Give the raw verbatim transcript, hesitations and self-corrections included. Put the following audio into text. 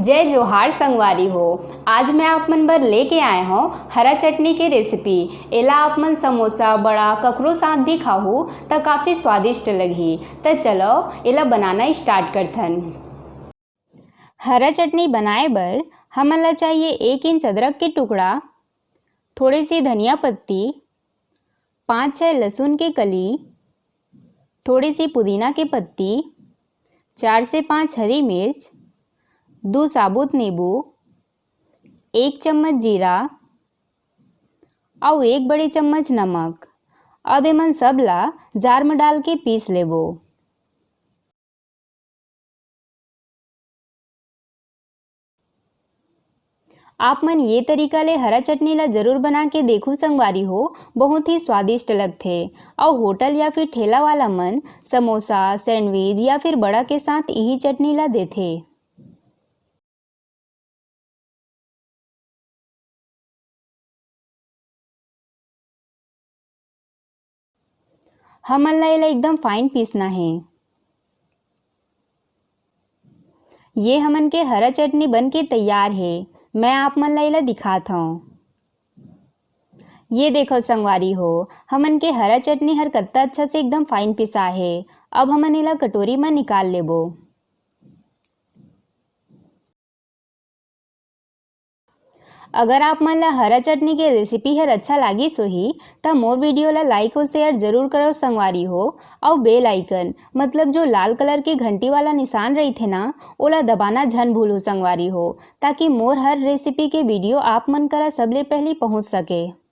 जय जोहार संगवारी हो। आज मैं आप मन बर लेके आए हौं हरा चटनी के रेसिपी। एला आप मन समोसा, बड़ा, ककरो साथ भी खाहू त काफ़ी स्वादिष्ट लगही। त चलो, एला बनाना स्टार्ट करथन। हरा चटनी बनाए बर हमन ला चाहिए एक इंच अदरक के टुकड़ा, थोड़ी सी धनिया पत्ती, पाँच छः लहसुन के कली, थोड़ी सी पुदीना के पत्ती, चार से पाँच हरी मिर्च, दू साबुत नींबू, एक चम्मच जीरा अउ एक बड़ी चम्मच नमक। अब एमन सब ला जार म डाल के पीस लेबो। आप मन ये तरीका ले हरा चटनी ला जरूर बना के देखू संगवारी हो, बहुत ही स्वादिष्ट लगथे। अउ होटल या फिर ठेला वाला मन समोसा, सैंडविच या फिर बड़ा के साथ इही चटनी ला देथे। हमन ला एला एकदम फाइन पीसना हे। ये हमन के हरा चटनी बन के तैयार हे। मैं आप मन ला एला दिखात हौं। ये देखो संगवारी हो, हमन के हरा चटनी हर कत्ता अच्छा से एकदम फाइन पिसा हे। अब हमन एला कटोरी म निकाल लेबो। अगर आप मन ला हरा चटनी के रेसिपी हर अच्छा लागिस होही, त मोर वीडियो ला लाइक अउ शेयर जरूर करो संगवारी हो, अउ बेल आइकन, मतलब जो लाल कलर के घंटी वाला निशान रहिथे ना, ओला दबाना झन भूलू संगवारी हो, ताकि मोर हर रेसिपी के वीडियो आप मन करा सबले पहली पहुंच सके।